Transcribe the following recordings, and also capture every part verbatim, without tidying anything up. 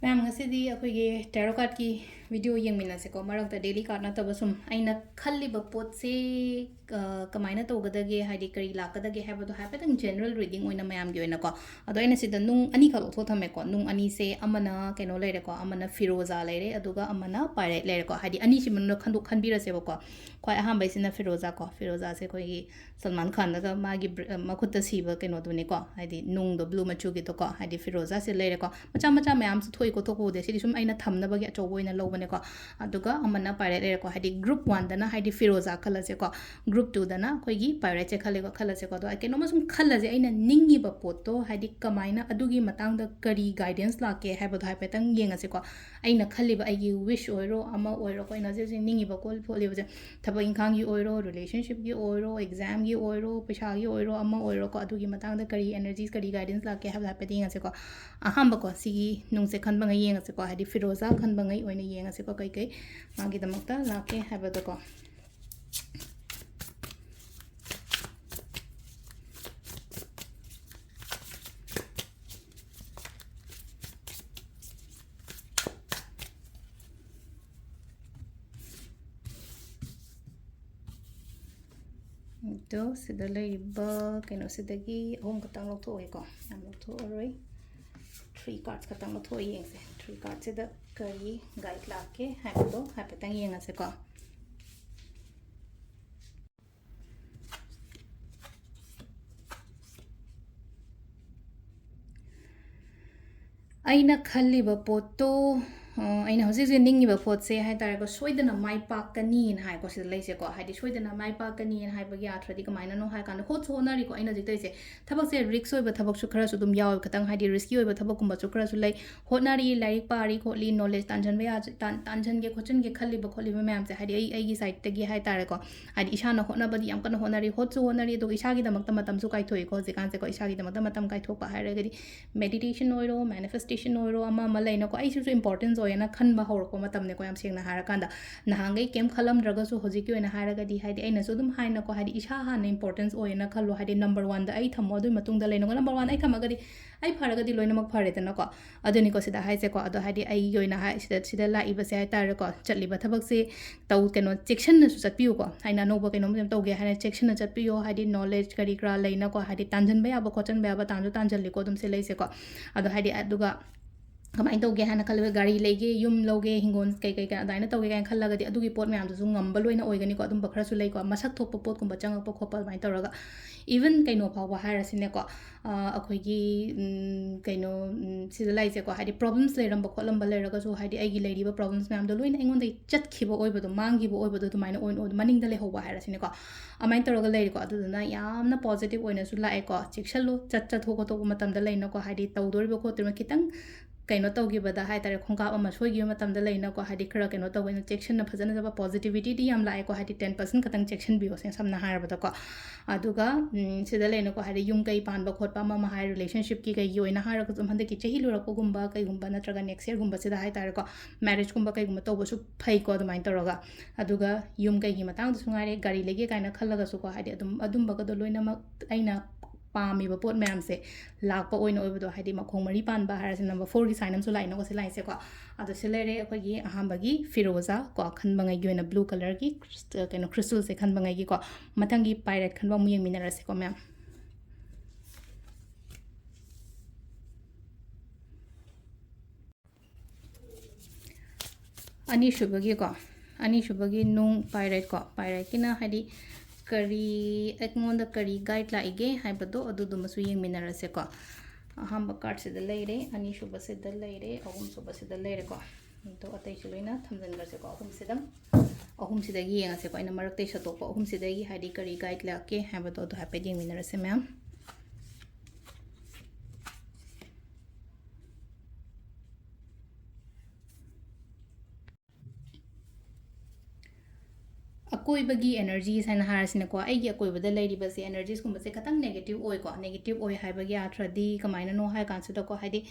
ꯃꯌꯥꯝ, ꯉꯁꯤꯗꯤ ꯑꯩꯈꯣꯏꯒꯤ tarot cardꯀꯤ video ꯌꯦꯡꯃꯤꯟꯅꯁꯦꯀꯣ꯫ ꯃꯔꯛꯇ daily card ꯅꯠꯇꯕ ꯁꯨꯝ ꯑꯩꯅ ꯈꯜꯂꯤꯕ ꯄꯣꯠꯁꯦ, ꯑ, ꯀꯃꯥꯏꯅ ꯇꯧꯒꯗꯒꯦ, ꯍꯥꯏꯗꯤ ꯀꯔꯤ ꯂꯥꯛꯀꯗꯒꯦ ꯍꯥꯏꯕꯗꯣ ꯍꯥꯏꯐꯦꯠꯇꯪ general reading ꯑꯣꯏꯅ ꯃꯌꯥꯝꯒꯤ ꯑꯣꯏꯅꯀꯣ꯫ ꯑꯗꯣ ꯑꯩꯅ ꯁꯤꯗ ꯅꯨꯡ ꯑꯅꯤꯈꯛ ꯂꯧꯊꯣꯛ ꯊꯝꯃꯦꯀꯣ꯫ ꯅꯨꯡ ꯑꯅꯤꯁꯦ, ꯑꯃꯅ ꯀꯩꯅꯣ ꯂꯩꯔꯦꯀꯣ, ꯑꯃꯅ ꯐꯤꯔꯣꯖꯥ ꯂꯩꯔꯦ, ꯑꯗꯨꯒ ꯑꯃꯅ pirate ꯂꯩꯔꯦꯀꯣ꯫ ꯍꯥꯏꯗꯤ ꯑꯅꯤꯁꯤ ꯃꯅꯨꯡꯗ ꯈꯟꯗꯣꯛ-, ꯈꯟꯕꯤꯔꯁꯦꯕꯀꯣ꯫ ꯈ꯭ꯋꯥꯏ ꯑꯍꯥꯟꯕꯩꯁꯤꯅ ꯐꯤꯔꯣꯖꯥ ꯀꯣ꯫ ꯐꯤꯔꯣꯖꯥꯁꯦ ꯑꯩꯈꯣꯏꯒꯤ ꯁꯜꯃꯥꯟ ꯈꯥꯟꯗꯒ ꯃꯥꯒꯤ ꯕ꯭ꯔ-, ꯃꯈꯨꯠꯇ ꯁꯤꯕ ꯀꯩꯅꯣꯗꯨꯅꯤꯀꯣ, ꯍꯥꯏꯗꯤ ꯅꯨꯡꯗꯣ blue ꯃꯆꯨꯒꯤꯗꯣꯀꯣ, ꯍꯥꯏꯗꯤ ꯐꯤꯔꯣꯖꯥꯁꯦ ꯂꯩꯔꯦꯀꯣ꯫ ꯃꯆꯥ ꯃꯆꯥ ꯃꯌꯥꯝꯁꯨ ꯊꯣꯛꯏꯀꯣ, ꯊꯣꯛꯄꯕꯨꯗꯤ꯫ ꯁꯤꯗꯤ ꯁꯨꯝ ꯑꯩꯅ ꯊꯝꯅꯕꯒꯤ ꯑꯆꯧꯕ ꯑꯣꯏꯅ ꯂꯧꯕꯅꯦꯀꯣ꯫ ꯑꯗꯨꯒ ꯑꯃꯅ pirate ꯂꯩꯔꯦꯀꯣ, ꯍꯥꯏꯗꯤ group oneꯗꯅ ꯍꯥꯏꯗꯤ ꯐꯤꯔꯣꯖꯥ ꯈꯜꯂꯁꯦꯀꯣ, group twoꯗꯅ ꯑꯩꯈꯣꯏꯒꯤ pirateꯁꯦ ꯈꯜꯂꯦꯀꯣ, ꯈꯜꯂꯁꯦꯀꯣ꯫ ꯑꯗꯣ ꯑꯩ ꯀꯩꯅꯣꯝꯃ ꯁꯨꯝ ꯈꯜꯂꯁꯦ, ꯑꯩꯅ ꯅꯤꯡꯉꯤꯕ ꯄꯣꯠꯇꯣ ꯍꯥꯏꯗꯤ ꯀꯃꯥꯏꯅ, ꯑꯗꯨꯒꯤ ꯃꯇꯥꯡꯗ ꯀꯔꯤ guidance ꯂꯥꯛꯀꯦ ꯍꯥꯏꯕꯗꯣ ꯍꯥꯏꯐꯦꯠꯇꯪ ꯌꯦꯡꯉꯁꯦꯀꯣ꯫ ꯑꯩꯅ ꯈꯜꯂꯤꯕ ꯑꯩꯒꯤ wish ꯑꯣꯏꯔꯣ, ꯑꯃ ꯑꯣꯏꯔꯣꯀꯣ, ꯑꯩꯅ ꯍꯧꯖꯤꯛ ꯍꯧꯖꯤꯛ ꯅꯤꯡꯉꯤꯕ ꯀꯣꯜ ꯈꯣꯠꯂꯤꯕꯁꯦ, ꯊꯕꯛ ꯏꯪꯈꯥꯡꯒꯤ ꯑꯣꯏꯔꯣ, relationshipꯀꯤ ꯑꯣꯏꯔꯣ, examꯒꯤ ꯑꯣꯏꯔꯣ, ꯄꯩꯁꯥꯒꯤ ꯑꯣꯏꯔꯣ, ꯑꯃ ꯑꯣꯏꯔꯣꯀꯣ, ꯑꯗꯨꯒꯤ ꯃꯇꯥꯡꯗ ꯀꯔꯤ energies, ꯀꯔꯤ guidance ꯂꯥꯛꯀꯦ ꯍꯥꯏꯕꯗꯣ ꯍꯥꯏꯐꯦꯠ ꯌꯦꯡꯉꯁꯦꯀꯣ꯫ ꯑꯍꯥꯟꯕꯀꯣ, ꯁꯤꯒꯤ ꯅꯨꯡꯁꯦ ꯈꯟꯕꯉꯩ ꯌꯦꯡꯉꯁꯦꯀꯣ, ꯍꯥꯏꯗꯤ ꯐꯤꯔꯣꯖꯥ ꯈꯟꯕꯉꯩ ꯑꯣꯏꯅ ꯌꯦꯡꯉꯁꯦꯀꯣ, ꯀꯩꯀꯩ ꯃꯥꯒꯤꯗꯃꯛꯇ ꯂꯥꯛꯀꯦ ꯍꯥꯏꯕꯗꯣꯀꯣ꯫ ꯑꯗꯣ ꯁꯤꯗ ꯂꯩꯔꯤꯕ ꯀꯩꯅꯣꯁꯤꯗꯒꯤ ꯑꯍꯨꯝ ꯈꯛꯇꯪ ꯂꯧꯊꯣꯛꯑꯒꯦꯀꯣ, ꯌꯥꯝ ꯂꯧꯊꯣꯛꯑꯔꯣꯏ꯫ Three cards ꯈꯛꯇꯪ ꯂꯧꯊꯣꯛꯑ ꯌꯦꯡꯁꯦ꯫ Three cardꯁꯤꯗ ꯀꯔꯤ guide ꯂꯥꯛꯀꯦ ꯍꯥꯏꯕꯗꯣ ꯍꯥꯏꯐꯦꯠꯇꯪ ꯌꯦꯡꯉꯁꯦꯀꯣ꯫ ꯑꯩꯅ ꯈꯜꯂꯤꯕ ꯄꯣꯠꯇꯣ, ꯑ, ꯑꯩꯅ ꯍꯧꯖꯤꯛ ꯍꯧꯖꯤꯛ ꯅꯤꯡꯉꯤꯕ ꯄꯣꯠꯁꯦ ꯍꯥꯏ ꯇꯥꯔꯦꯀꯣ, ꯁꯣꯏꯗꯅ ꯃꯥꯏ ꯄꯥꯛꯀꯅꯤꯅ ꯍꯥꯏꯀꯣ, ꯁꯤꯗ ꯂꯩꯁꯦꯀꯣ꯫ ꯍꯥꯏꯗꯤ ꯁꯣꯏꯗꯅ ꯃꯥꯏ ꯄꯥꯛꯀꯅꯤꯅ ꯍꯥꯏꯕꯒꯤ ꯑꯥꯔꯊꯗꯤ ꯀꯃꯥꯏꯅꯅꯣ ꯍꯥꯏ ꯀꯥꯟꯗ, ꯍꯣꯠꯁꯨ ꯍꯣꯠꯅꯔꯤꯀꯣ꯫ ꯑꯩꯅ ꯍꯧꯖꯤꯛ ꯇꯧꯔꯤꯁꯦ, ꯊꯕꯛꯁꯦ risk ꯑꯣꯏꯕ ꯊꯕꯛꯁꯨ ꯈꯔꯁꯨ ꯑꯗꯨꯝ ꯌꯥꯎꯋꯦ, ꯈꯤꯇꯪ ꯍꯥꯏꯗꯤ risky ꯑꯣꯏꯕ ꯊꯕꯛꯀꯨꯝꯕꯁꯨ ꯈꯔꯁꯨ ꯂꯩ꯫ ꯍꯣꯠꯅꯔꯤ, ꯂꯥꯏꯔꯤꯛ ꯄꯥꯔꯤ ꯈꯣꯠꯂꯤ, knowledge ꯇꯥꯟꯁꯤꯟꯕ ꯌꯥ-, ꯇꯥꯟ-, ꯇꯥꯟꯁꯤꯟꯒꯦ ꯈꯣꯠꯆꯤꯟꯒꯦ ꯈꯜꯂꯤꯕ ꯈꯣꯠꯂꯤꯕ ꯃꯌꯥꯝꯁꯦ, ꯍꯥꯏꯗꯤ ꯑꯩ, ꯑꯩꯒꯤ sideꯇꯒꯤ ꯍꯥꯏ ꯇꯥꯔꯦꯀꯣ, ꯍꯥꯏꯗꯤ ꯏꯁꯥꯅ ꯍꯣꯠꯅꯕꯗꯤ ꯌꯥꯝ ꯀꯟꯅ ꯍꯣꯠꯅꯔꯤ, ꯍꯣꯠꯁꯨ ꯍꯣꯠꯅꯔꯤ, ꯑꯗꯨꯒ ꯏꯁꯥꯒꯤꯗꯃꯛꯇ ꯃꯇꯝꯁꯨ ꯀꯥꯏꯊꯣꯛꯏꯀꯣ꯫ ꯍꯧꯖꯤꯛꯀꯥꯟꯁꯦꯀꯣ, ꯏꯁꯥꯒꯤꯗꯃꯛꯇ ꯃꯇꯝ ꯀꯥꯏꯊꯣꯛꯄ ꯍꯥꯏꯔꯒꯗꯤ meditation ꯑꯣꯏꯔꯣ, manifestation ꯑꯣꯏꯔꯣ, ꯑꯃ ꯑꯃ ꯂꯩꯅꯀꯣ, ꯑꯩꯁꯤꯁꯨ importance ꯑꯣꯏ꯫ ꯍꯥꯏꯅ ꯈꯟꯕ ꯍꯧꯔꯛꯄ ꯃꯇꯝꯅꯦꯀꯣ꯫ ꯌꯥꯝ ꯁꯦꯡꯅ ꯍꯥꯏꯔꯀꯥꯟꯗ, ꯅꯍꯥꯟꯈꯩ ꯀꯩꯝ ꯈꯜꯂꯝꯗ꯭ꯔꯒꯁꯨ ꯍꯧꯖꯤꯛꯀꯤ ꯑꯣꯏꯅ ꯍꯥꯏꯔꯒꯗꯤ, ꯍꯥꯏꯗꯤ, ꯑꯩꯅꯁꯨ ꯑꯗꯨꯝ ꯍꯥꯏꯅꯀꯣ, ꯍꯥꯏꯗꯤ, ꯏꯁꯥ ꯍꯥꯟꯅ importance ꯑꯣꯏꯌꯦꯅ ꯈꯜꯂꯣ, ꯍꯥꯏꯗꯤ, number one ꯗ ꯑꯩ ꯊꯝꯃꯣ, ꯑꯗꯨꯒꯤ ꯃꯇꯨꯡꯗ ꯂꯩꯅꯀꯣ꯫ Number one ꯑꯩ ꯊꯝꯃꯒꯗꯤ, ꯑꯩ ꯐꯔꯒꯗꯤ ꯂꯣꯏꯅꯃꯛ ꯐꯔꯦꯗꯅꯀꯣ꯫ ꯑꯗꯨꯅꯤꯀꯣ ꯁꯤꯗ ꯍꯥꯏꯁꯦꯀꯣ꯫ ꯑꯗꯣ, ꯍꯥꯏꯗꯤ, ꯑꯩꯒꯤ ꯑꯣꯏꯅ ꯍꯥꯏ-, ꯁꯤꯗ, ꯁꯤꯗ ꯂꯥꯛꯏꯕꯁꯦ ꯍꯥꯏ ꯇꯥꯔꯦꯀꯣ, ꯆꯠꯂꯤꯕ ꯊꯕꯛꯁꯤ ꯇꯧ-, ꯀꯩꯅꯣ, ꯆꯦꯛꯁꯤꯟꯅꯁꯨ ꯆꯠꯄꯤꯌꯨꯀꯣ꯫ ꯍꯥꯏꯅ ꯑꯅꯧꯕ ꯀꯩꯅꯣꯝ ꯇꯧꯒꯦ ꯍꯥꯏꯅ ꯆꯦꯛꯁꯤꯟꯅ ꯆꯠꯄꯤꯌꯣ, ꯍꯥꯏꯗꯤ, knowledge ꯀꯔꯤ ꯀꯔꯥ ꯂꯩꯅꯀꯣ, ꯍꯥꯏꯗꯤ, ꯇꯥꯟꯁꯤꯟꯕ ꯌꯥꯕ ꯈꯣꯠꯆꯟꯕ ꯌꯥꯕ ꯇꯥꯟꯁꯨ ꯇꯥꯟꯁꯤꯜꯂꯤꯀꯣ ꯑꯗꯨꯝ ꯁꯤ ꯂꯩꯁꯦꯀꯣ꯫ ꯑꯗꯣ, ꯍꯥꯏꯗꯤ, ꯑꯗꯨꯒ ꯀꯃꯥꯏꯅ ꯇꯧꯒꯦ ꯍꯥꯏꯅ ꯈꯜꯂꯒ, ꯒꯥꯔꯤ ꯂꯩꯒꯦ, ꯌꯨꯝ ꯂꯧꯒꯦ, ꯍꯤꯡꯒꯣꯜ ꯀꯩ ꯀꯩ ꯀꯩ ꯑꯗꯨꯃꯥꯏꯅ ꯇꯧꯒꯦ ꯀꯥꯏꯅ ꯈꯜꯂꯒꯗꯤ, ꯑꯗꯨꯒꯤ ꯄꯣꯠ ꯃꯌꯥꯝꯗꯨꯁꯨ ꯉꯝꯕ ꯂꯣꯏꯅ ꯑꯣꯏꯒꯅꯤꯀꯣ꯫ ꯑꯗꯨꯝꯕ ꯈꯔꯁꯨ ꯂꯩꯀꯣ, ꯃꯁꯛ ꯊꯣꯛꯄ ꯄꯣꯠꯀꯨꯝꯕ ꯆꯪꯉꯛꯄ ꯈꯣꯠꯄ ꯑꯗꯨꯃꯥꯏꯅ ꯇꯧꯔꯒ, even ꯀꯩꯅꯣ ꯐꯥꯎꯕ ꯍꯥꯏꯔꯁꯤꯅꯦꯀꯣ, ꯑ, ꯑꯩꯈꯣꯏꯒꯤ, ꯎꯝ, ꯀꯩꯅꯣ, ꯎꯝ, ꯁꯤꯗ ꯂꯩꯁꯦꯀꯣ, ꯍꯥꯏꯗꯤ, problems ꯂꯩꯔꯝꯕ ꯈꯣꯠꯂꯝꯕ ꯂꯩꯔꯒꯁꯨ, ꯍꯥꯏꯗꯤ, ꯑꯩꯒꯤ ꯂꯩꯔꯤꯕ problems ꯃꯌꯥꯝꯗꯣ ꯂꯣꯏꯅ ꯑꯩꯉꯣꯟꯗꯒꯤ ꯆꯠꯈꯤꯕ ꯑꯣꯏꯕꯗꯣ, ꯃꯥꯡꯈꯤꯕ ꯑꯣꯏꯕꯗꯣ, ꯑꯗꯨꯃꯥꯏꯅ ꯑꯣꯏꯅ, ꯑꯣꯏ-, ꯃꯅꯤꯡꯗ ꯂꯩꯍꯧꯕ ꯍꯥꯏꯔꯁꯤꯅꯦꯀꯣ, ꯑꯗꯨꯃꯥꯏꯅ ꯇꯧꯔꯒ ꯂꯩꯔꯦꯀꯣ꯫ ꯑꯗꯨꯗꯨꯅ ꯌꯥꯝꯅ positive ꯑꯣꯏꯅꯁꯨ ꯂꯥꯛꯑꯦꯀꯣ꯫ ꯆꯦꯛꯁꯤꯜꯂꯨ, ꯆꯠ-, ꯆꯠꯊꯣꯛ ꯈꯣꯠꯇꯣꯛꯄ ꯃꯇꯝꯗ ꯂꯩꯅꯀꯣ, ꯍꯥꯏꯗꯤ, ꯇꯧꯗꯣꯔꯤꯕ ꯈꯣꯠꯇꯣꯔꯤꯕ ꯈꯤꯇꯪ ꯀꯩꯅꯣ ꯇꯧꯈꯤꯕꯗ ꯍꯥꯏ ꯇꯥꯔꯦ, ꯈꯣꯡꯀꯥꯞ ꯑꯃ ꯁꯣꯏꯈꯤꯕ ꯃꯇꯝꯗ ꯂꯩꯅꯀꯣ, ꯍꯥꯏꯗꯤ, ꯈꯔ ꯀꯩꯅꯣ ꯇꯧꯕꯅ ꯆꯦꯛꯁꯤꯟꯅ ꯐꯖꯅ ꯆꯠꯄ, positivityꯗꯤ ꯌꯥꯝ ꯂꯥꯛꯑꯦꯀꯣ, ꯍꯥꯏꯗꯤ, ten percent ꯈꯛꯇꯪ ꯆꯦꯛꯁꯤꯟꯕꯤꯌꯣ, ꯁꯦ-, ꯁꯝꯅ ꯍꯥꯏꯔꯕꯗꯀꯣ꯫ ꯑꯗꯨꯒ, ꯎꯝ, ꯁꯤꯗ ꯂꯩꯅꯀꯣ, ꯍꯥꯏꯗꯤ, ꯌꯨꯝ ꯀꯩ ꯄꯥꯟꯕ ꯈꯣꯠꯄ ꯑꯃ ꯑꯃ ꯍꯥꯏ, relationshipꯀꯤ ꯀꯩꯒꯤ ꯑꯣꯏꯅ ꯍꯥꯏꯔꯒꯁꯨ, ꯑꯗꯨꯝ ꯍꯟꯗꯛꯀꯤ ꯆꯍꯤ ꯂꯣꯏꯔꯛꯄꯒꯨꯝꯕ ꯀꯩꯒꯨꯝꯕ ꯅꯠꯇ꯭ꯔꯒ next yearꯒꯨꯝꯕꯁꯤꯗ ꯍꯥꯏ ꯇꯥꯔꯦꯀꯣ, marriageꯀꯨꯝꯕ ꯀꯩꯒꯨꯝꯕ ꯇꯧꯕꯁꯨ ꯐꯩꯀꯣ, ꯑꯗꯨꯃꯥꯏꯅ ꯇꯧꯔꯒ꯫ ꯑꯗꯨꯒ ꯌꯨꯝ ꯀꯩꯒꯤ ꯃꯇꯥꯡꯗꯁꯨ ꯉꯥꯏꯔꯦ, ꯒꯥꯔꯤ ꯂꯩꯒꯦ ꯀꯥꯏꯅ ꯈꯜꯂꯒꯁꯨꯀꯣ, ꯍꯥꯏꯗꯤ, ꯑꯗꯨꯝ ꯑꯗꯨꯝꯕꯒꯗꯣ ꯂꯣꯏꯅꯃꯛ ꯑꯩꯅ ꯄꯥꯝꯃꯤꯕ ꯄꯣꯠ ꯃꯌꯥꯝꯁꯦ ꯂꯥꯛꯄ ꯑꯣꯏꯅ ꯑꯣꯏꯕꯗꯣ, ꯍꯥꯏꯗꯤ, ꯃꯈꯣꯡ ꯃꯔꯤ ꯄꯥꯟꯕ ꯍꯥꯏꯔꯁꯦ, number fourꯒꯤ sign ꯑꯃꯁꯨ ꯂꯥꯛꯏꯅꯀꯣ ꯁꯤ ꯂꯥꯏꯟꯁꯦꯀꯣ꯫ ꯑꯗꯣ ꯁꯤ ꯂꯩꯔꯦ ꯑꯩꯈꯣꯏꯒꯤ ꯑꯍꯥꯟꯕꯒꯤ ꯐꯤꯔꯣꯖꯥ ꯀꯣ, ꯈꯟꯕꯉꯩꯒꯤ ꯑꯣꯏꯅ blue colourꯒꯤ crystal, ꯀꯩꯅꯣ, crystalꯁꯦ ꯈꯟꯕꯉꯩꯒꯤꯀꯣ꯫ ꯃꯊꯪꯒꯤ pirate ꯈꯟꯕ ꯑꯃꯨꯛ ꯌꯦꯡꯃꯤꯟꯅꯔꯁꯦꯀꯣ, ꯃꯌꯥꯝ꯫ ꯑꯅꯤꯁꯨꯕꯒꯤꯀꯣ, ꯑꯅꯤꯁꯨꯕꯒꯤ ꯅꯨꯡ pyriteꯀꯣ, pyriteꯀꯤꯅ ꯍꯥꯏꯗꯤ ꯀꯔꯤ, ꯑꯩꯉꯣꯟꯗ ꯀꯔꯤ guide ꯂꯥꯛꯏꯒꯦ ꯍꯥꯏꯕꯗꯣ ꯑꯗꯨꯗꯨꯃꯁꯨ ꯌꯦꯡꯃꯤꯟꯅꯔꯁꯦꯀꯣ꯫ ꯑꯍꯥꯟꯕ cardꯁꯤꯗ ꯂꯩꯔꯦ, ꯑꯅꯤꯁꯨꯕꯁꯤꯗ ꯂꯩꯔꯦ, ꯑꯍꯨꯝꯁꯨꯕꯁꯤꯗ ꯂꯩꯔꯦꯀꯣ꯫ ꯑꯗꯣ ꯑꯇꯩꯁꯨ ꯂꯣꯏꯅ ꯊꯝꯖꯤꯟꯈ꯭ꯔꯁꯦꯀꯣ꯫ ꯑꯍꯨꯝꯁꯤꯗ, ꯑꯍꯨꯝꯁꯤꯗꯒꯤ ꯌꯦꯡꯉꯁꯦꯀꯣ꯫ ꯑꯩꯅ ꯃꯔꯛꯇꯩ ꯁꯠꯇꯣꯛꯄ ꯑꯍꯨꯝꯁꯤꯗꯒꯤ ꯍꯥꯏꯗꯤ ꯀꯔꯤ guide ꯂꯥꯛꯀꯦ ꯍꯥꯏꯕꯗꯣ ꯑꯗꯨ ꯍꯥꯏꯐꯦꯠ ꯌꯦꯡꯃꯤꯟꯅꯔꯁꯦ, ꯃꯌꯥꯝ꯫ A ꯑꯀꯣꯏꯕꯒꯤ energies ꯍꯥꯏꯅ ꯍꯥꯏꯔꯁꯤꯅꯦꯀꯣ, ꯑꯩꯒꯤ ꯑꯀꯣꯏꯕꯗ ꯂꯩꯔꯤꯕꯁꯦ energies ꯀꯨꯝꯕꯁꯦ ꯈꯤꯇꯪ negative ꯑꯣꯏꯀꯣ꯫ Negative ꯑꯣꯏ ꯍꯥꯏꯕꯒꯤ ꯑꯥꯔꯊ꯭ꯔꯗꯤ ꯀꯃꯥꯏꯅꯅꯣ ꯍꯥꯏ ꯀꯥꯟꯁꯤꯗꯀꯣ, ꯍꯥꯏꯗꯤ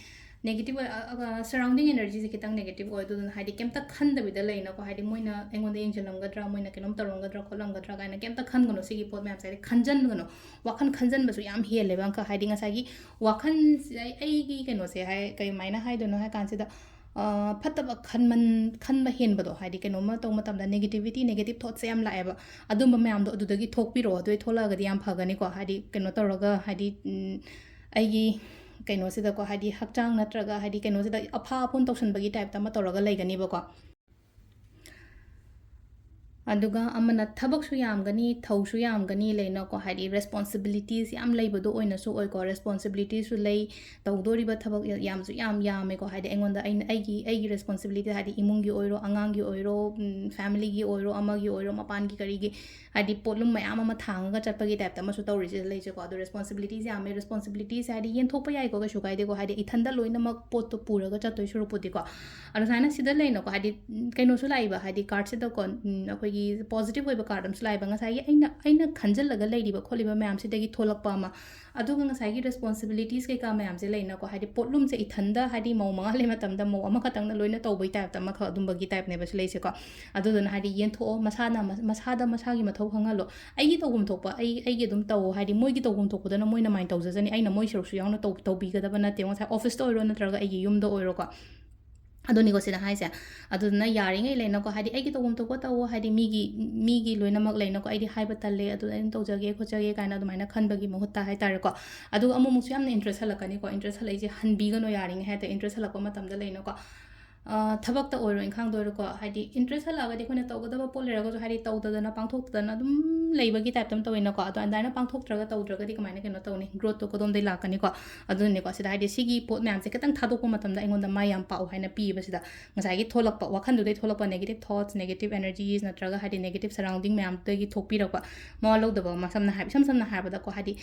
negative ꯑꯣꯏ, ꯑ, ꯑ, surrounding energyꯁꯦ ꯈꯤꯇꯪ negative ꯑꯣꯏ꯫ ꯑꯗꯨꯗꯨꯅ ꯍꯥꯏꯗꯤ ꯀꯩꯝꯇ ꯈꯟꯗꯕꯤꯗ ꯂꯩꯅꯀꯣ, ꯍꯥꯏꯗꯤ ꯃꯣꯏꯅ ꯑꯩꯉꯣꯟꯗ ꯌꯦꯡꯁꯤꯜꯂꯝꯒꯗ꯭ꯔꯥ, ꯃꯣꯏꯅ ꯀꯩꯅꯣꯝ ꯇꯧꯔꯝꯒꯗ꯭ꯔꯥ ꯈꯣꯠꯂꯝꯒꯗ꯭ꯔꯥ ꯀꯥꯏꯅ ꯀꯩꯝꯇ ꯈꯟꯒꯅꯨ꯫ ꯁꯤꯒꯤ ꯄꯣꯠ ꯃꯌꯥꯝꯁꯦ ꯍꯥꯏꯗꯤ ꯈꯟꯖꯟꯒꯅꯨ꯫ ꯋꯥꯈꯜ ꯈꯟꯖꯟꯕꯁꯨ ꯌꯥꯝ ꯍꯦꯜꯂꯦꯕ ꯑꯪꯀ꯫ ꯍꯥꯏꯗꯤ ꯉꯁꯥꯏꯒꯤ ꯋꯥꯈꯜꯁꯦ, ꯑꯩ-, ꯑꯩꯒꯤ ꯀꯩꯅꯣꯁꯦ ꯍꯥꯏ, ꯀꯃꯥꯏꯅ ꯍꯥꯏꯗꯣꯏꯅꯣ ꯍꯥꯏ ꯀꯥꯟꯁꯤꯗ, ꯑ, ꯐꯠꯇꯕ ꯈꯟꯃꯟ-, ꯈꯟꯕ ꯍꯦꯟꯕꯗꯣ, ꯍꯥꯏꯗꯤ ꯀꯩꯅꯣꯝꯃ ꯇꯧꯕ ꯃꯇꯝꯗ negativity, negative thoughtꯁꯁꯦ ꯌꯥꯝ ꯂꯥꯛꯑꯦꯕ꯫ ꯑꯗꯨꯝꯕ ꯃꯌꯥꯝꯗꯣ ꯑꯗꯨꯗꯒꯤ ꯊꯣꯛꯄꯤꯔꯛꯑꯣ, ꯑꯗꯨꯗꯩ ꯊꯣꯛꯂꯛꯑꯒꯗꯤ ꯌꯥꯝ ꯐꯒꯅꯤꯀꯣ꯫ ꯍꯥꯏꯗꯤ ꯀꯩꯅꯣ ꯇꯧꯔꯒ, ꯍꯥꯏꯗꯤ, ꯎꯝ, ꯑꯩꯒꯤ ꯀꯩꯅꯣꯁꯤꯗꯀꯣ, ꯍꯥꯏꯗꯤ ꯍꯛꯆꯥꯡ ꯅꯠꯇ꯭ꯔꯒ ꯍꯥꯏꯗꯤ ꯀꯩꯅꯣꯁꯤꯗ ꯑꯐꯥ ꯑꯐꯣꯟ ꯇꯧꯁꯟꯕꯒꯤ typeꯇ ꯑꯃ ꯇꯧꯔꯒ ꯂꯩꯒꯅꯤꯕꯀꯣ꯫ ꯑꯗꯨꯒ ꯑꯃꯅ ꯊꯕꯛꯁꯨ ꯌꯥꯝꯒꯅꯤ, ꯊꯧꯁꯨ ꯌꯥꯝꯒꯅꯤ ꯂꯩꯅꯀꯣ, ꯍꯥꯏꯗꯤ responsibilities ꯌꯥꯝ ꯂꯩꯕꯗꯣ ꯑꯣꯏꯅꯁꯨ ꯑꯣꯏꯀꯣ꯫ Responsibilitiesꯁꯨ ꯂꯩ, ꯇꯧꯗꯣꯔꯤꯕ ꯊꯕꯛ ꯌꯥꯝꯁꯨ ꯌꯥꯝ ꯌꯥꯝꯃꯦꯀꯣ꯫ ꯍꯥꯏꯗꯤ ꯑꯩꯉꯣꯟꯗ, ꯑꯩꯅ, ꯑꯩꯒꯤ, ꯑꯩꯒꯤ responsibility, ꯍꯥꯏꯗꯤ ꯏꯃꯨꯡꯒꯤ ꯑꯣꯏꯔꯣ, ꯑꯉꯥꯡꯒꯤ ꯑꯣꯏꯔꯣ, ꯎꯝ, familyꯒꯤ ꯑꯣꯏꯔꯣ, ꯑꯃꯒꯤ ꯑꯣꯏꯔꯣ, ꯃꯄꯥꯟꯒꯤ ꯀꯔꯤꯒꯤ, ꯍꯥꯏꯗꯤ ꯄꯣꯠꯂꯨꯝ ꯃꯌꯥꯝ ꯑꯃ ꯊꯥꯡꯉꯒ ꯆꯠꯄꯒꯤ typeꯇ ꯑꯃꯁꯨ ꯇꯧꯔꯤꯁꯦ ꯂꯩꯁꯦꯀꯣ꯫ ꯑꯗꯣ responsibilities ꯌꯥꯝꯃꯦ꯫ Responsibilities ꯍꯥꯏꯗꯤ ꯌꯦꯟꯊꯣꯛꯄ ꯌꯥꯏꯀꯣ, ꯀꯩꯁꯨ ꯀꯥꯏꯗꯦꯀꯣ꯫ ꯍꯥꯏꯗꯤ ꯏꯊꯟꯗ ꯂꯣꯏꯅꯃꯛ ꯄꯣꯠꯇꯣ ꯄꯨꯔꯒ ꯆꯠꯇꯣꯏ ꯁꯔꯨꯛꯄꯨꯗꯤꯀꯣ꯫ ꯑꯗꯣ ꯁꯨꯃꯥꯏꯅ ꯁꯤꯗ ꯂꯩꯅꯀꯣ, ꯍꯥꯏꯗꯤ, ꯎꯝ, ꯀꯩꯅꯣꯁꯨ ꯂꯥꯛꯏꯕ, ꯍꯥꯏꯗꯤ cardꯁꯤꯗꯀꯣ, ꯎꯝ, ꯑꯩꯈꯣꯏꯒꯤ positive ꯑꯣꯏꯕ card ꯑꯃꯁꯨ ꯂꯥꯛꯏꯕ꯫ ꯉꯁꯥꯏꯒꯤ ꯑꯩꯅ, ꯑꯩꯅ ꯈꯟꯖꯜꯂꯒ ꯂꯩꯔꯤꯕ ꯈꯣꯠꯂꯤꯕ ꯃꯌꯥꯝꯁꯤꯗꯒꯤ ꯊꯣꯛꯂꯛꯄ ꯑꯃ, ꯑꯗꯨꯒ ꯉꯁꯥꯏꯒꯤ responsibilities ꯀꯩꯀꯥ ꯃꯌꯥꯝꯁꯦ ꯂꯩꯅꯀꯣ, ꯍꯥꯏꯗꯤ ꯄꯣꯠꯂꯨꯝꯁꯦ ꯏꯊꯟꯗ, ꯍꯥꯏꯗꯤ ꯃꯧ ꯃꯉꯥ ꯂꯩ ꯃꯇꯝꯗ ꯃꯧ ꯑꯃꯈꯛꯇꯪꯅ ꯂꯣꯏꯅ ꯇꯧꯕꯒꯤ typeꯇ ꯑꯃꯈꯛ ꯑꯗꯨꯝꯕꯒꯤ typeꯅꯦꯕ ꯁꯤ ꯂꯩꯁꯦꯀꯣ꯫ ꯑꯗꯨꯗꯨꯅ ꯍꯥꯏꯗꯤ ꯌꯦꯟꯊꯣꯛꯑꯣ, ꯃꯁꯥꯅ, ꯃꯁꯥꯗ ꯃꯁꯥꯒꯤ ꯃꯊꯧ ꯈꯪꯍꯜꯂꯣ꯫ ꯑꯩꯒꯤ ꯇꯧꯐꯝ ꯊꯣꯛꯄ, ꯑꯩ, ꯑꯩꯒꯤ ꯑꯗꯨꯝ ꯇꯧꯑꯣ꯫ ꯍꯥꯏꯗꯤ ꯃꯣꯏꯒꯤ ꯇꯧꯐꯝ ꯊꯣꯛꯄꯗꯅ ꯃꯣꯏꯅ ꯃꯥꯏꯅ ꯇꯧꯖꯖꯅꯤ, ꯑꯩꯅ ꯃꯣꯏ ꯁꯔꯨꯛꯁꯨ ꯌꯥꯎꯅ ꯇꯧ-, ꯇꯧꯕꯤꯒꯗꯕ ꯅꯠꯇꯦ꯫ ꯉꯁꯥꯏ officeꯇ ꯑꯣꯏꯔꯣ ꯅꯠꯇ꯭ꯔꯒ ꯑꯩꯒꯤ ꯌꯨꯝꯗ ꯑꯣꯏꯔꯣꯀꯣ꯫ ꯑꯗꯨꯅꯤꯀꯣ ꯁꯤꯗ ꯍꯥꯏꯁꯦ꯫ ꯑꯗꯨꯗꯨꯅ ꯌꯥꯔꯤꯉꯩ ꯂꯩꯅꯀꯣ, ꯍꯥꯏꯗꯤ ꯑꯩꯒꯤ ꯇꯧꯐꯝ ꯊꯣꯛꯄ ꯇꯧꯑꯣ, ꯍꯥꯏꯗꯤ ꯃꯤꯒꯤ, ꯃꯤꯒꯤ ꯂꯣꯏꯅꯃꯛ ꯂꯩꯅꯀꯣ, ꯑꯩꯗꯤ ꯍꯥꯏꯕ ꯇꯜꯂꯦ, ꯑꯗꯨ ꯑꯩꯅ ꯇꯧꯖꯒꯦ ꯈꯣꯠꯆꯒꯦ ꯀꯥꯏꯅ ꯑꯗꯨꯃꯥꯏꯅ ꯈꯟꯕꯒꯤ ꯃꯍꯨꯠꯇ ꯍꯥꯏꯇꯥꯔꯦꯀꯣ꯫ ꯑꯗꯨꯒ ꯑꯃꯨꯛꯃꯨꯛꯁꯨ ꯌꯥꯝꯅ interest ꯍꯜꯂꯛꯀꯅꯤꯀꯣ꯫ Interest ꯍꯜꯂꯛꯏꯁꯦ ꯍꯟꯕꯤꯒꯅꯣ ꯌꯥꯔꯤꯉꯩ ꯍꯥꯏꯇꯥꯔꯦ꯫ Interest ꯍꯜꯂꯛꯄ ꯃꯇꯝꯗ ꯂꯩꯅꯀꯣ, ꯑ, ꯊꯕꯛꯇ ꯑꯣꯏꯔꯣ, ꯏꯪꯈꯥꯡꯗ ꯑꯣꯏꯔꯣꯀꯣ, ꯍꯥꯏꯗꯤ interest ꯍꯜꯂꯛꯑꯒꯗꯤ ꯑꯩꯈꯣꯏꯅ ꯇꯧꯒꯗꯕ ꯄꯣꯠ ꯂꯩꯔꯒꯁꯨ, ꯍꯥꯏꯗꯤ ꯇꯧꯗꯗꯅ ꯄꯥꯡꯊꯣꯛꯇꯗꯅ ꯑꯗꯨꯝ ꯂꯩꯕꯒꯤ typeꯇ ꯑꯃ ꯇꯧꯋꯤꯅꯀꯣ꯫ ꯑꯗꯣ ꯑꯗꯨꯃꯥꯏꯅ ꯄꯥꯡꯊꯣꯛꯇ꯭ꯔꯒ ꯇꯧꯗ꯭ꯔꯒꯗꯤ ꯀꯃꯥꯏꯅ ꯀꯩꯅꯣ ꯇꯧꯅꯤ? Growthꯇꯣ ꯀꯗꯣꯝꯗꯩ ꯂꯥꯛꯀꯅꯤꯀꯣ? ꯑꯗꯨꯅꯅꯦꯀꯣ, ꯁꯤꯗ ꯍꯥꯏꯗꯤ ꯁꯤꯒꯤ ꯄꯣꯠ ꯃꯌꯥꯝꯁꯦ ꯈꯤꯇꯪ ꯊꯥꯗꯣꯛꯄ ꯃꯇꯝꯗ ꯑꯩꯉꯣꯟꯗ ꯃꯥꯏ ꯌꯥꯝ ꯄꯥꯛꯎ ꯍꯥꯏꯅ ꯄꯤꯌꯦꯕ ꯁꯤꯗ꯫ ꯉꯁꯥꯏꯒꯤ ꯊꯣꯛꯂꯛꯄ, ꯋꯥꯈꯟꯗꯨꯗꯩ ꯊꯣꯛꯂꯛꯄ negative thoughts, negative energies ꯅꯠꯇ꯭ꯔꯒ ꯍꯥꯏꯗꯤ negative surrounding ꯃꯌꯥꯝꯗꯨꯗꯒꯤ ꯊꯣꯛꯄꯤꯔꯛꯄ, ꯃꯋꯥ ꯂꯧꯗꯕ ꯑꯃ, ꯁꯝꯅ ꯍꯥꯏ-, ꯏꯁꯝ ꯁꯝꯅ ꯍꯥꯏꯔꯕꯗꯀꯣ, ꯍꯥꯏꯗꯤ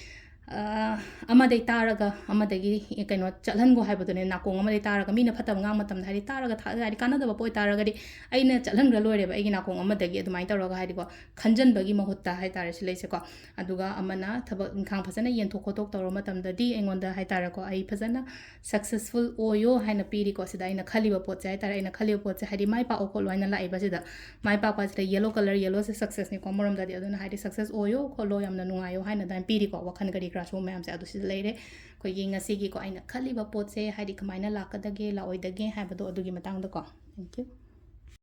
ꯑꯃꯗꯩ ꯇꯥꯔꯒ ꯑꯃꯗꯒꯤ ꯀꯩꯅꯣ ꯆꯠꯍꯟꯒꯣ ꯍꯥꯏꯕꯗꯨꯅꯦ꯫ ꯅꯥꯀꯣꯡ ꯑꯃꯗꯩ ꯇꯥꯔꯒ ꯃꯤꯅ ꯐꯠꯇꯕ ꯉꯥꯡꯕ ꯃꯇꯝꯗ, ꯍꯥꯏꯗꯤ ꯇꯥꯔꯒ ꯊꯥ ꯍꯥꯏꯗꯤ ꯀꯥꯟꯅꯗꯕ ꯄꯣꯠ ꯑꯣꯏꯇꯥꯔꯒꯗꯤ ꯑꯩꯅ ꯆꯠꯍꯟꯈ꯭ꯔ ꯂꯣꯏꯔꯦꯕ ꯑꯩꯒꯤ ꯅꯥꯀꯣꯡ ꯑꯃꯗꯒꯤ꯫ ꯑꯗꯨꯃꯥꯏꯅ ꯇꯧꯔꯒ ꯍꯥꯏꯗꯤꯀꯣ, ꯈꯟꯖꯟꯕꯒꯤ ꯃꯍꯨꯠꯇ ꯍꯥꯏꯇꯥꯔꯦ ꯁꯤꯂꯩꯁꯦꯀꯣ꯫ ꯑꯗꯨꯒ ꯑꯃꯅ ꯊꯕꯛ ꯏꯪꯈꯥꯡ ꯐꯖꯅ ꯌꯦꯟꯊꯣꯛ ꯈꯣꯠꯇꯣꯛ ꯇꯧꯔ ꯃꯇꯝꯗꯗꯤ ꯑꯩꯉꯣꯟꯗ ꯍꯥꯏꯇꯥꯔꯦꯀꯣ, ꯑꯩ ꯐꯖꯅ successful ꯑꯣꯏꯌꯣ ꯍꯥꯏꯅ ꯄꯤꯔꯤꯀꯣ꯫ ꯁꯤꯗ ꯑꯩꯅ ꯈꯜꯂꯤꯕ ꯄꯣꯠꯁꯦ ꯍꯥꯏꯇꯥꯔꯦ, ꯑꯩꯅ ꯈꯜꯂꯤꯕ ꯄꯣꯠꯁꯦ ꯍꯥꯏꯗꯤ ꯃꯥꯏ ꯄꯥꯛꯑꯣ ꯈꯣꯠꯂꯣ ꯍꯥꯏꯅ ꯂꯥꯛꯏꯕ ꯁꯤꯗ꯫ ꯃꯥꯏ ꯄꯥꯛꯄ ꯍꯥꯏꯁꯤꯗ yellow colour, yellowꯁꯦ successꯅꯤꯀꯣ ꯑꯃꯔꯣꯝꯗꯗꯤ꯫ ꯑꯗꯨꯅ ꯍꯥꯏꯗꯤ success ꯑꯣꯏꯌꯣ ꯈꯣꯠꯂꯣ, ꯌꯥꯝꯅ ꯅꯨꯡꯉꯥꯏꯌꯣ ꯍꯥꯏꯅ ꯑꯗꯨꯃꯥꯏꯅ ꯄꯤꯔꯤꯀꯣ꯫ ꯋꯥꯈꯜ ꯀꯔꯤ ꯀꯔꯥꯁꯨ ꯃꯌꯥꯝꯁꯦ ꯑꯗꯨ ꯁꯤꯗ ꯂꯩꯔꯦ꯫ ꯑꯩꯈꯣꯏꯒꯤ ꯉꯁꯤꯒꯤꯀꯣ ꯑꯩꯅ ꯈꯜꯂꯤꯕ ꯄꯣꯠꯁꯦ ꯍꯥꯏꯗꯤ ꯀꯃꯥꯏꯅ ꯂꯥꯛꯀꯗꯒꯦ ꯂꯥꯛꯑꯣꯏꯗꯒꯦ ꯍꯥꯏꯕꯗꯣ ꯑꯗꯨꯒꯤ ꯃꯇꯥꯡꯗꯀꯣ꯫ Thank you꯫